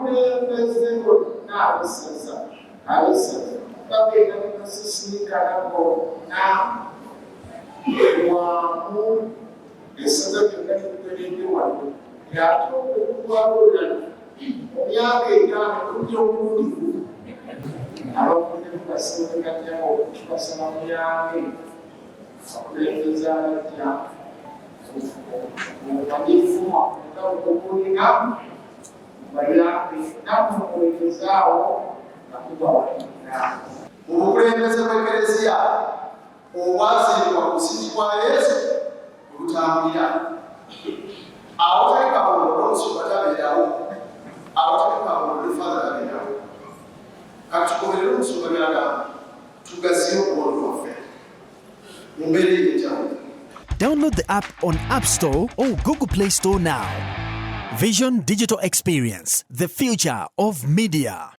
Abakulembeze bonna ab'essaza bagenda ne basisinkana bonna wamu, essaza lyonna literedde wano, ate okutwala olulala mu myaka 5 kujja omulundi gumu. Abakulembeze basinganyawo, tubasaba muyambe abakulembeze abajja omanyifu nga okulina, bayambe nammwe muweerezaawo nga mubawagira. Mu bukulembeze bw'Ekereziya obwazimbibwa ku musingi gwa Yesu bwe butambulira. Awatali kabondo n'omusumba tabeerawo, awatali kabondo ne Father tabeerawo. Kati tugoberere omusumba byagamba, tugaziye obubondo bwaffe mu mbeera ey'enjawulo. Download the app on App Store or Google Play Store now. Vision Digital Experience, the future of media.